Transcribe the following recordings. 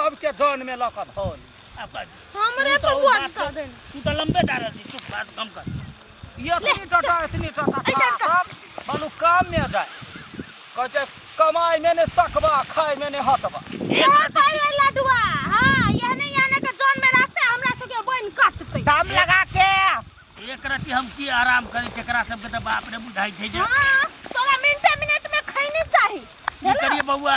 सबके जन में लऽ कऽ धऽ ली। आब कर। हमरे तू पर तऽ बोझ बात दऽ देने। तू तऽ लम्बे जा रहल छी, चुप, बात कम कर। एतनी टटा एतनी टटा ऐसे कर। सब बालू काम में जाय, कहै छै कमाइ में ने सकबा, खाइ में ने हटबा। इहो पाइ लडुआ, हां, एहने एहने के जन में राखते हमरा सबके बनि कटतै। दम लगा के एक रति हम की आराम करी, तेकरा सबके तऽ बाप रे बुझाइ छै जे हां, तोरा मिनटे मिनट में खैनी चाही। की करिए बौआ,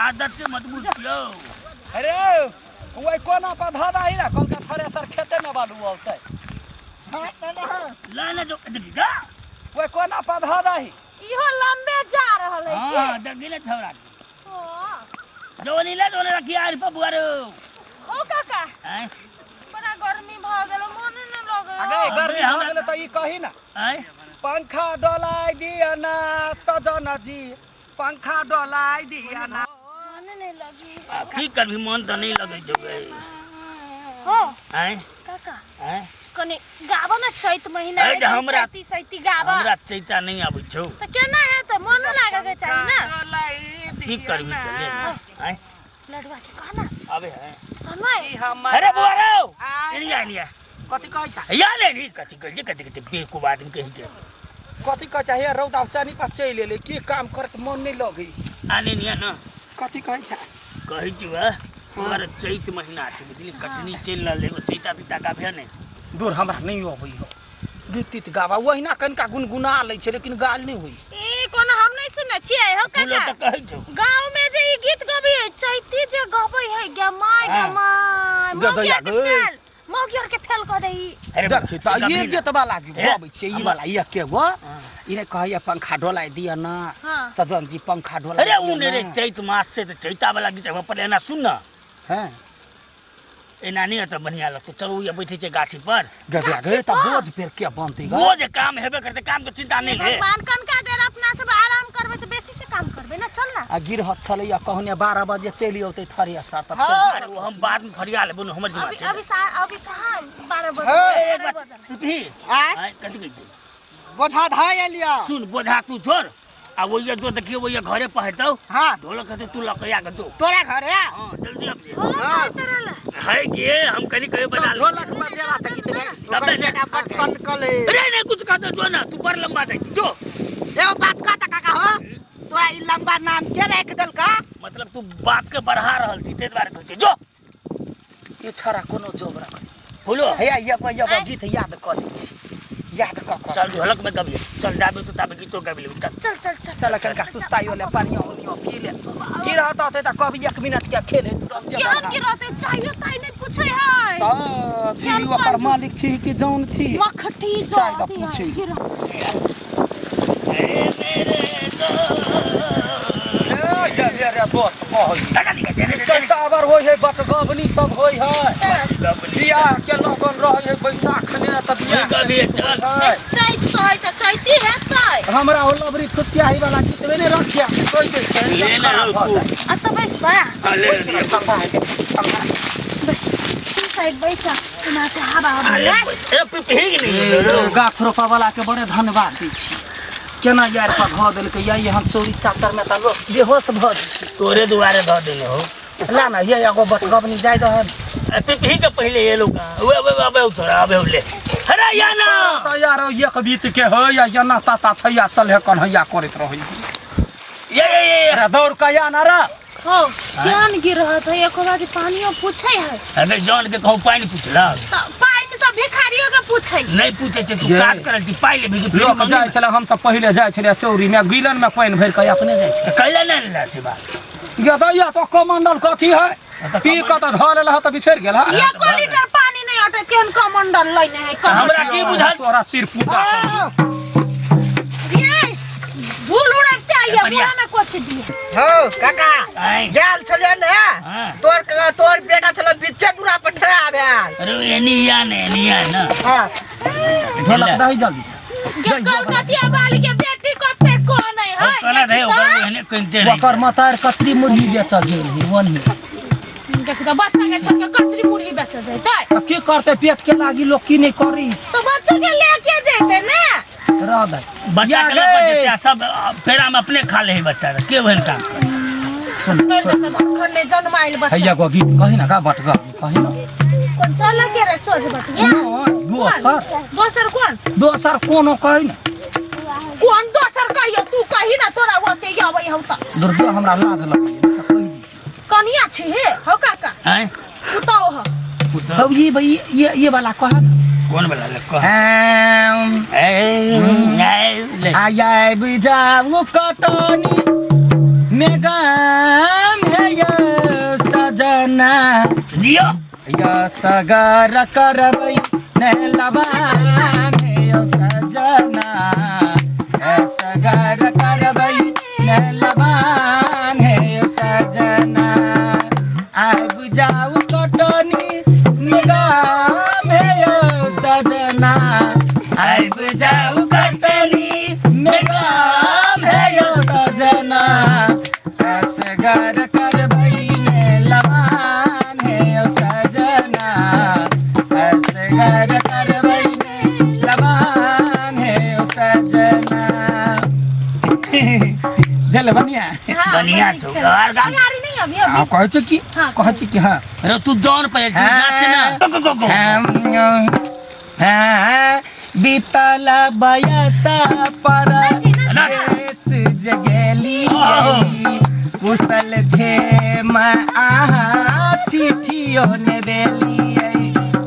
आदत से मजबूर छियौ। अरे ओहि कोना पर धऽ दही ने, कहलकै थ्रेसर खेते में बालू औतै। ला ना जो देखी गा। ओहि कोना पर धऽ दही। इहो लंबे जा रहल है की? हां, देखी ने छौड़ा के। हां। जो नीला जो रखी आर पर बुआ रे। हो काका। हैं? बड़ा गर्मी भ गेल, मन न लगे। अगे गर्मी भ गेल त ई कही ना। हैं? पंखा डोलाई दिया ना सजन जी, पंखा डोलाई दिया ना। मन नहीं लगी। की करबी, मन त नहीं लगे छौ गे। हो। हैं? काका। हैं? कने गाबो न चैत महीना अरे में, कनी हमरा- चैती सैती गाबो। हमरा चैता नहीं आबै छौ। त केना हेतै, मनो लागे के चाही ना। की करबी त ले ने। हैं? लडुआ के कह ना। आबे है। तो नहीं। अरे बुआ रे, एनी आ, एनी आ। कथी कहै छ? या ले नी, कथी कहै छै, कथी कहै छै, बेवकूफ आदमी कहीं के। कथी कहै छ? हे रौदा चानी पर चलि एलै, की काम करे के मन नहीं लगै। आ ले नी, आ ना। कथी कहै छ? कहै छी वा, तोहर चैत महीना छै, बुझली, कटनी चलि रहल है, चैता तीता गाबे ने। दूर हमरा नहीं अबै हो गीत तीत गाबा, ओहिना कनिका गुनगुना लै छै लेकिन गाल नहीं होई। ई कोनो हम नहीं सुनने छियै हो फूलो काका। तऽ कहै छौ। गांव में जे ई गीत गबी है, चैती जे गबै है, गे my, गे हाँ। My, गे दैया मौगियर के गे। फेल, मौगियर के फेल कऽ दै ई। अरे देखी तऽ गबी ये ने। गीत वाला गीत हे, गबै छियै, ई वाला एके गो। ई नहि कहैया पंखा डोलाय दिअ ना। हाँ। सजन जी पंखा डोलाय अरे दिअ उ ने रे ना। चैत मास से तऽ चैता वाला गीत पर एना सुन ना। हैं। एना नहीं तऽ बढ़िया लगतौ। चलू ये बैठे छै गाछी पर। गे गे गे, तऽ बोझ पेड़ के बनतै गे? बोझ काम हेबे करतै, काम के चिंता नहीं है। भगवान कनका देर अपना सब आराम करबै तऽ बेसी से काम करबै ना, चल ना। आ गिरहत छलैया कहने 12 बजे चलि औतै थ्रेसर तऽ हाँ। फेर अरे ओ हम बाद में फरिया लेबो न, हमर जिम्मा अभी छै। अभी अभी कहाँ 12 बजे? हाँ। ए, एक 12 बात, बजे। पिपही। आँय? आँय, कथी कहै छै? बोझा धऽ एलियौ। सुन, बोझा तू छोड़, आ ओहिया जो देखियो ओहिया घरे पहतौ। हाँ। ढोलक हेतौ, तू लकैया के दो। तोरा घरे? हाँ, जल्दी आबि जे। ढोलक हाँ। है तोरा ला? है के, हम कनी कहियो बजा ले। ढोलक बजेला तऽ गीत गाय। तब ओकर ने- बेटा बड कनकल है। अरे नहीं कुछ कहते जो ना, तू बड़ लंबा जाइ छी, जो। एगो बात कह तऽ काका हो, तोरा ई लंबा नाम के राखि देलका? मतलब तू बात के बढ़ा रहल छी, ताहि दुआरे कहै छी, जो। ई छौड़ा कोनो जोग रखै। बोलो। हे, एगो एगो गीत याद कऽ लै छी, याद कऽ कऽ। चल ढोलक में गबिए, चल जाबे तो ताबे गीतो गाबि लेबै, चल। चल, चल, चल। चल, कनिका सुस्ताइयो ले, पानियो उनियो पी ले। की रहत तऽ कभी 1 मिनट के खेल है, तुरंत केहन की रहतै, चाहियो ताई नहीं पूछै है। तऽ छी ओकर मालिक छी कि जौन छी? मखटी जो चाय तऽ अथी है, पूछै। की रहतै? ए मेरे दोस्त। ए, रे, रे, रे, दोस्त कहै। टाका निकाल, दे, दे, दे, दे। चैतावर होइ है, बटगबनी सब होइ है। गबनी। बियाह के लगन रहै है बैसाख ने, तऽ बियाह गबी, के चल। है। चैत तऽ है तऽ चैती हेतै। हमरा ओ लबरी खुशियाही वाला गीतबे ने रखिया कहि दै छै। ले ने खराब भऽ तू। जाइ। आ तऽ बैस बा। हाँ, ले बैठ ले। ने, ठंडा है, ठंडा। बैस। तू साइड बैस, एना से हवा आ, ले, आबै। ए, पिपही के नहीं ले, ले। गाछ रोपा वाला के बड़े धन्यवाद दै छी, केना यार पर धऽ देलकै। या हम चोरी चाचर में तऽ लोक बेहोश भऽ जेतै। तोरे दुआरे धऽ देने हो। ला ना, ये एगो बटगबनी जाय दहन। ए, पिपही के पहिले ये लोग कहाँ? वे, वे, वे, वे, थोड़ा, अबे, ले। अरे, या ना। तऽ यार एक बीत के है या या ना ताता थैया चल हे कन्हैया करैत रहै। ये, ये, ये, ये। अरे दौड़ के या ना रे। हो, जान गिर रहत है, एको बारी पानियो पूछै है। अबे जान के कहूँ पानि पूछलक? तऽ पानि तऽ भिखारियो के पूछै। नहीं पूछै छै, तू ये। काज करल छी, पाइ लेबही कि लोक फ्री जाइ छलै, हमसब पहिले जाइ छलियै चौरी में, गिलन में पानि भरि कऽ अपने जाइ छलै। तऽ कैला नहि लेला से बात? ये दैया तो कमंडल कथी है? तऽ पी कऽ तऽ धऽ लेलह तऽ बिसरि गेल है। एको लीटर पानि नहीं अटै, केहन कमंडल लैने है। तऽ हमरा की बुझल? तोरा सिर पूजा हाँ। ये धूल उड़ते आइए, बढ़िया। मुँह में कोच दिए। हौ काका, आँय। गेल छलियै ने, हाँ। तोर तोर बेटा छल बीचे दूरा पर ठड़ा भेल। अरे एनी या ने, एनी या ना। हाँ। ढोलक दही जल्दी से। गे कलकतिया वाली के बेटी कते कोन है? हम कहना रहे ओकर एहने कनिते रही। ओकर मतार कचरी मुरही बेचऽ गेल ही ओनही। देख तऽ बच्चा के छोड़ के कचरी मुरही बेचऽ जैतै? तऽ की करतै, पेट के लागी लोक की नहि करी? तऽ बच्चो के लेके जैतै ने। रह दे। बच्चा के या लऽ कऽ गे। जेतै आ सब पेड़ा में अपने खा ले बच्चा के, के ओहन काम करतै? सुन कर दे धनखन ने जन्माइल बच्चा हैया गो गीत कही ना का बटगा कही ना कोन चल के रे सोझ बटिया दोसर दोसर कोन दोसर कोनो कही ना कोन दोसर कहियो तू कही ना तोरा ओते आबै हौ त दुर्गा हमरा लाज लगै कनिया छी हे हौ काका हैं पुतौ ह हौ ये भाई ये वाला कह ना कोन वाला ले कह हम ए ले आय जाऊ कटनी में गाम है ये सजना दियो या सगर करबै ने लबान हे यो सजना ए सगर करबै ने लबान हे यो सजना आबि जाऊ कटनी निगाम हे यो सजना आबि जाऊ कटनी निगाम हे यो सजना असगर करबै ने लबान हे यो सजना असगर करबै ने लबान हे यो सजना भेल बढ़िया हाँ, बढ़िया बड़ छौ नीक छै। और गा तैयारी नहीं अभी अभी हाँ कहै छै की हाँ। कहै छै की हाँ अरे तू जौन पे छी नाच ना गो गो गो हाँ बीतल बयसा पर नाची, नाची। देश जगेली ओहो। कुशल छे म आहा चिठियो ने देलियै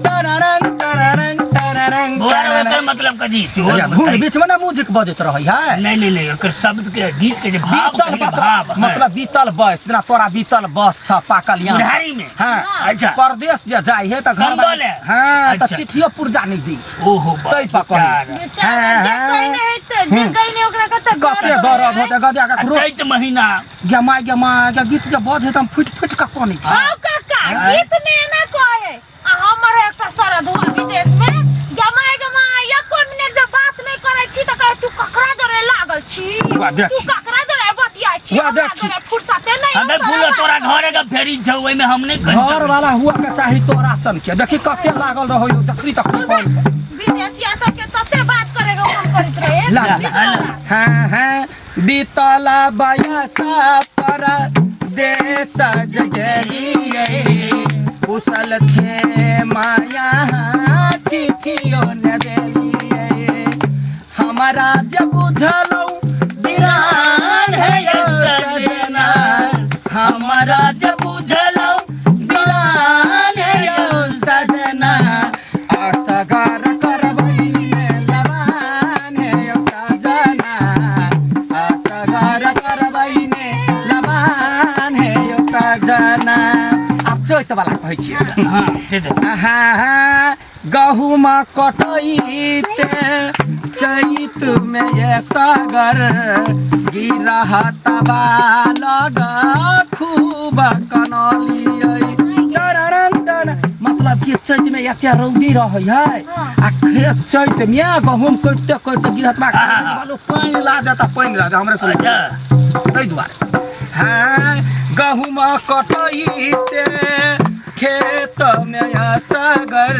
तररंग तररंग तररंग बौआ रे, ओकर तररंग। मतलब कथी सेहो अच्छा, धुन बीच में ना म्यूजिक बजैत रहै है नहीं नहीं नहीं ओकर शब्द के गीत के जे भाव बीतल कही मतलब- भाव हाँ। मतलब बीतल बस जेना तोरा बीतल बस छ पाकल यहाँ बुढ़ारी में हाँ अच्छा परदेश जे जाइ है तऽ घर कंबल है? हाँ तऽ अच्छा। चिट्ठियो पुर्जा नहि दी ओहो तै पकड़। बेचारा। बेचारा जे हाँ, कहिने हेतै जे गइने ओकरा कते कते दर्द होतै गदिया आ ककरो चैत महीना गे माय गे माय गे गीत जे बजै तऽ हम फुटि फुटि कऽ कनै छी हौ काका गीत में एना कहे आ हमर एकटा सरधुआ विदेश में गमाय गमाय एको मिनट जब बात नहीं करे छी त कहे तू ककरा जोरे लागल छी वाह, देख। तू ककरा जोरे बतियाइ छी वाह, हमरा देख। जोरे फुर्सते नहीं हमे हो फूल तोरा घरे के फेरी छौ ओहिमे हम नहीं कहि घर वाला हुआ के चाही तोरा सन के देखी कते लागल रहो यौ जखनी तखनी फोन पर। विदेशिया सबके तते बात करे के मन करैत रहे ला, ला, हाँ हाँ बीतल बयसा पर देश जगेलियै कुशल छे माया चिठियो न देलियै हमरा जे बुझलौ बिरान है यौ सजना हमरा जे बुझलौ बिरान है यौ सजना असगर करबै ने लबान हे यौ सजना असगर करबै ने लबान हे यौ सजना आब चैत वाला कहै छियै हाँ चैत आहा गहुम कटैते चैत में ये सागर गिरह तबा लग खूब कनलियै तररन तर मतलब कि चैत में एते रौदी रहै है आ खेत चैत में गहुम कटिते कटिते गिरहतबा बालू पानि ला देता पानि ला दे हमरे सुन अच्छा ताहि दुआरे हाँ गहुम कटैते खेत में असगर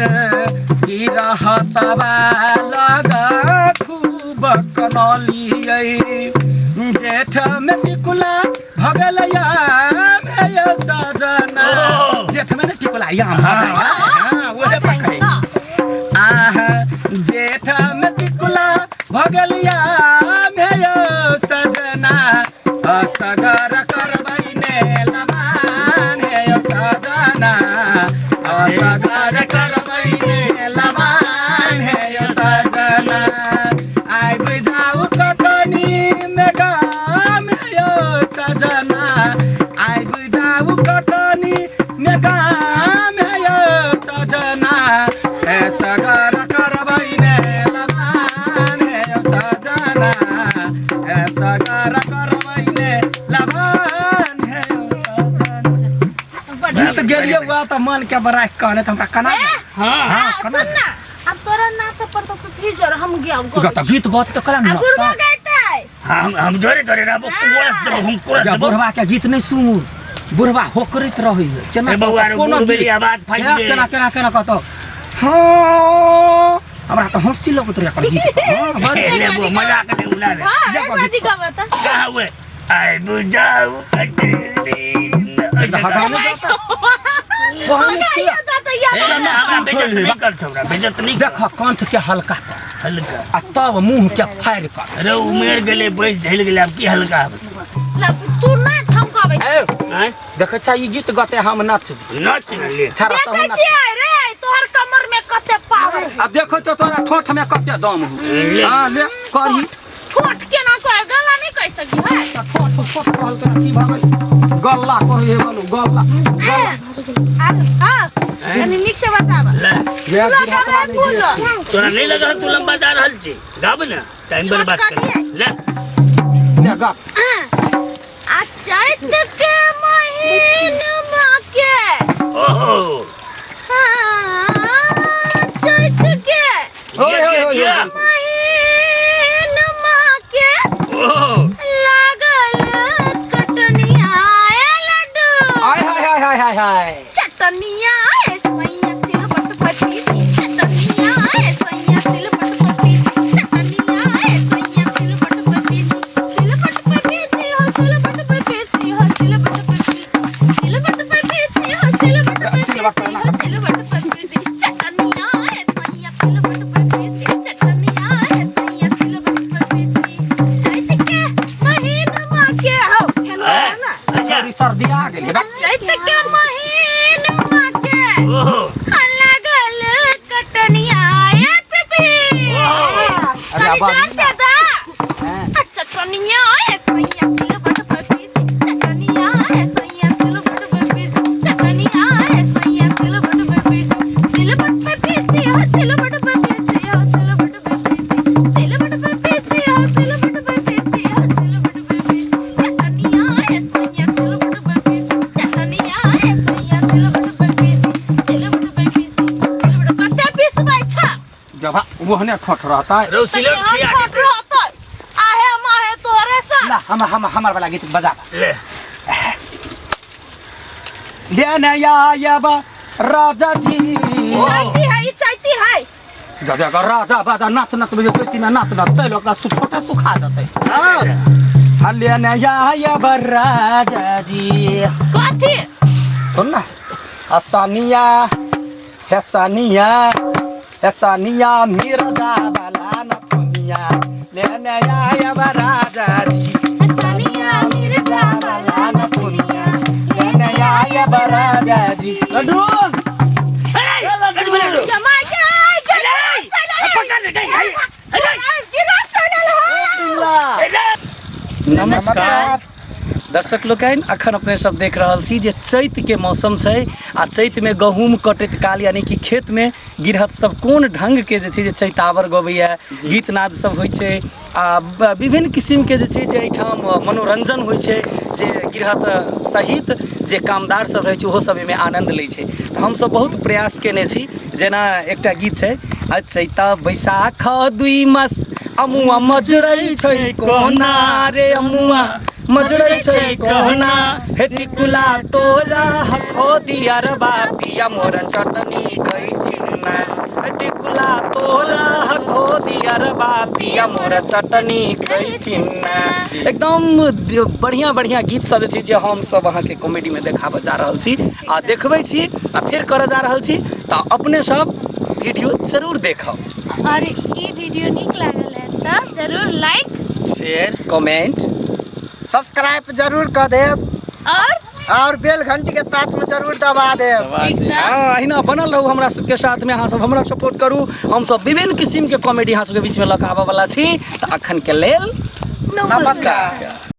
गिरहतबा लग खूब कनलियै जेठ में टिकुला भगल याम हे यौ सजना ओ। जेठ में ने टिकुला याम हाँ ओहे पकड़े आह जेठ में टिकुला भगलिया में यौ सजना असगर करबै ने लमान हे यौ सजना असगर करबै ने लमान हे यौ सजना आबि जाउ कटनी में गाम हे यौ सजना आबि जाउ कटनी में गाम हे यौ सजना हे सगर करबै ने लबान हे यौ सजना हे सगर करबै ने लबान हे यौ सजना गीत गेलियै हुआ तऽ मन के बड़ा कहने तऽ हमरा कना ए, हाँ हाँ, सुन ना अब तोरा नाच पर तो फिर जर हम गया तऽ गीत गत तऽ कला आ गुरुआ गैतै हम जोरे जोरे रहबो कोरस देबो हम कोरस जा देबो बुढ़वा के गीत नहीं सुन बुढ़वा होकरैत रहै है केना ए बौआ रे, कोनो बुढ़ बेरी गीत। आवाज फाटि ए, गेल। केना केना केना कहतौ हाँ हमरा तऽ हँसी लगैत रहै एकर गीत पर। हाँ, बड़ ए, ले बो मजाक नहीं उड़ा रे हाँ जा एक बाबू। बाजी गाबा त कहाँ हुए आइ बुझाउ कटनी हगाने जाता ओहने छियै। हमरा बेजत नहि कर हमरा बेजत नहि देख कंठ के हल्का कर हल्का आ तब मुंह के फाड़ि कर अरे उमेर गेलै बैस ढलि गेलै आब की हल्का हेबै तू नाच हम कहबै ए आँय देखै छ ई गीत गते हम नचबी नाच ने ले छड़ा तहु देखै नच छियै रे तोहर कमर में कते पावर है आ देखै छ तोरा ठोठ में कते दम हो ले। हां ले करही ठोठ केना कहे गला नहीं कह सकी है त ठोठ ठोठ कहल तोरा की भगल गल्ला कही हे बोलू गल्ला हां कनी नीक से बताब ले ये लगा रे फूल तोरा नहीं लगल तू लंबा जा रहल छी गाब ने टाइम बर्बाद कर ले ले गा आ चैत के महीनमा के ओहो हाँ, चैत के ओए, ओए, ओए, ओए। महीनमा के ओहो लागल कटनिया ए लड्डू हाय हाय हाय हाय हाय हाय चटनिया ए सैया सिलबट पटी चटनिया ए सैया सिलबट पटी चटनिया ए सैया सिलबट पटी सिलबट पटी हो सिलबट पटी हो सिलबट पटी सिलबट पटी हो सिलबट पटी हो सिलबट पटी चटनिया ए सैया सिलबट पटी चटनिया ए सैया सिलबट पटी चैत के महीनमा के हो हेलो ना अच्छा ई सर्दी आ गेल बा चैत के महीनमा के ओहो लगल कटनिया ए पिपी अरे अरे आवाज जान पे दा हैं। चटनिया ए सैया सिलबट पर पीसी चटनिया ए सैया सिलबट पर पीसी चटनिया ए सैया सिलबट पर पीसी सिलबट पर पीसी हो सिलबट पर पीसी हो सिलबट पर पीसी सिलबट पर पीसी हो सिलबट पर पीसी हो सिलबट पर पीसी चटनिया ए सैया सिलबट पर पीसी चटनिया ए सैया सिलबट पर पीसी सिलबट पर पीसी सिलबट कते पीसबै छ जब ओहने ठोठ रहता है रौ सिलौट खिया ठोठ रहतै आहे माहे तोरे सा ला हम हम हमर वाला गीत बजा ले ले नया आयब राजा जी ई चैती है ई चैती है जब अगर राजा बाजा नाच नाच बजे चैती में नाच नाच तै लोग छोटा सुखा देतै हाँ ले नया आयब राजा जी कथी सुन ना असानिया हे सानिया हे सानिया मिर्जा वाला नथुनिया ले नया आयब राजा जी सानिया मिर्जा वाला नथुनिया ले नया आयब राजा जी लड्डू अरे लड्डू लड्डू जमा के नमस्कार दर्शक लोकनि अखन अपने सब देख रहल छी जे चैत के मौसम छै आ चैत में गहूम कटैत काल यानी कि खेत में गिरहत सब कोन ढंग के जे छै जे चैतावर गबैया गीतनाद सब होइ छै आ विभिन्न किसिम के जे छै जे एहिठाम मनोरंजन होइ छै जे गिरहत सहित जे कामदार सब रहै छै ओहो सब एहिमे आनन्द लै छै हमसब बहुत प्रयास केने छी जेना एकटा गीत छै आ चैता बैसाख दुई मास अमुआ मजरै छै कोना रे अमुआ मजरै छै कोना हे टिकुला तोरा हखो दिया रे बापिया मोर चटनी खैथिन ना हे टिकुला तोरा हखो दिया रे बापिया मोर चटनी खैथिन ना। एकदम बढ़िया बढ़िया गीत सब जे छै जे हम सब अहाँके कॉमेडीमे देखाबऽ जा रहल छी आ देखबै छी आ फेर करऽ जा रहल छी तऽ अपने सब वीडियो जरूर देखब और ई वीडियो नीक लागल है तऽ जरूर लाइक शेयर कमेंट सब्सक्राइब जरूर कर देब और और बेल घंटी के साथ में जरूर दबा देब। एकदम। हाँ, अहिना बनल रहू हमरा सबके साथ में, अहाँ सब हमरा सपोर्ट करू, हम सब विभिन्न किसिम के कॉमेडी अहाँ सबके बीच में लऽ कऽ आबऽ वाला छी। तऽ अखन के लेल नमस्कार। नमस्कार।